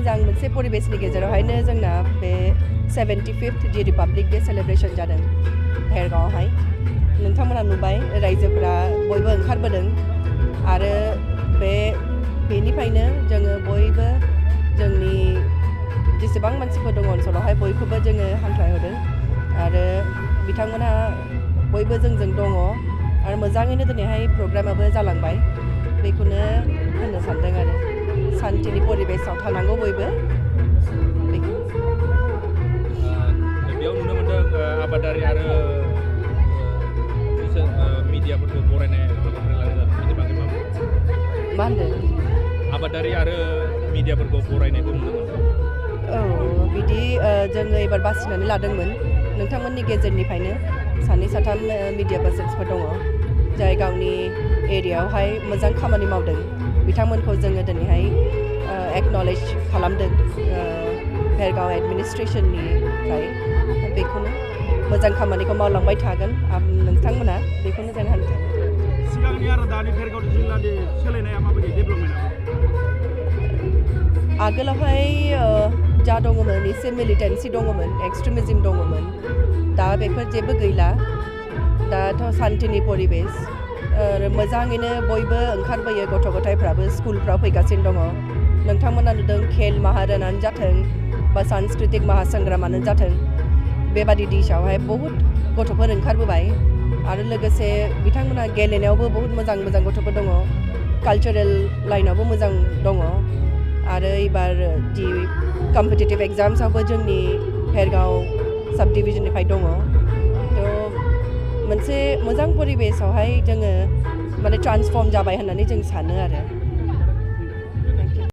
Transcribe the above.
मोजां मोनसे परिबेसनि गेजेरावहायनो जोंना बे 75th जि रिपाब्लिक डे सेलिब्रेशन जादों भेरगावआवहाय नोंथांमोना नुबाय रायजोफोरा बयबो ओंखारबोदों आरो बेनिफ्रायनो जोङो बयबो जोंनि जेसेबां मानसिफोर दङ ओनसोलावहाय बयखौबो जोङो हांख्रायहरो आरो बिथांमोनहा बयबो जोंजों दङ आरो मोजाङैनो दिनैहाय प्रग्रामाबो जालांबाय बेखौनो होननो सानदों आरो सान्थिनि परिबेसाव थानांगौ बयबो बेयाव नुनो मोनदों आबादारि आरो मिडियाफोरखौ बरायनाय बेनि बागै मा होनदों आबादारि आरो मिडियाफोरखौ बरायनायखौ नुनो मोनदों औ बिदि जोङो एबार बासिनानै लादोंमोन नोंथांमोननि गेजेरनिफ्रायनो सानै साथाम मिडिया पार्सन्सफोर दङ जाय गावनि एरियायावहाय मोजां खामानि मावदों बिथांमोनखौ जोङो दिनैहाय एक्न'लेज खालामदों भेरगाव एडमिनिस्ट्रेसननिफ्राय बेखौनो मोजां खामानिखौ मावलांबाय थागोन नोंथांमोना बेखौनो जों होनो सिगांनि आरो दानि भेरगाव जिल्लानि सोलायनाया माबायदि डेभेलपमेन्टआ आगोलावहाय जा दङमोन एसे मिलिटेन्सि दङमोन एक्सट्रिमिज्म दङमोन दा बेफोर जेबो गैला दाथ' सान्थिनि परिबेस मोजाङैनो बयबो ओंखारबोयो गथ' गथायफ्राबो स्कुलफ्राव फैगासिनो दङ नोंथांमोना नुदों खेल महारनानो जाथों बा सांस्कृतिक महासंग्रामानो जाथों बेबादि दिशावहाय बहुद गथ'फोर ओंखारबोबाय आरो लोगोसे बिथांमोना गेलेनायावबो बहुत मोजां मोजां गथ'फोर दङ कालचारेल लाइनावबो मोजां दङ आरो एबार दि कम्पिटिटिभ एग्जाम्सआवबो जोंनि भेरगाव साब डिभिजननिफ्राय दङ थ' मोनसे मोजां परिबेसावहाय जोङो माने ट्रान्सफर्म जाबाय होननानै जों सानो आरो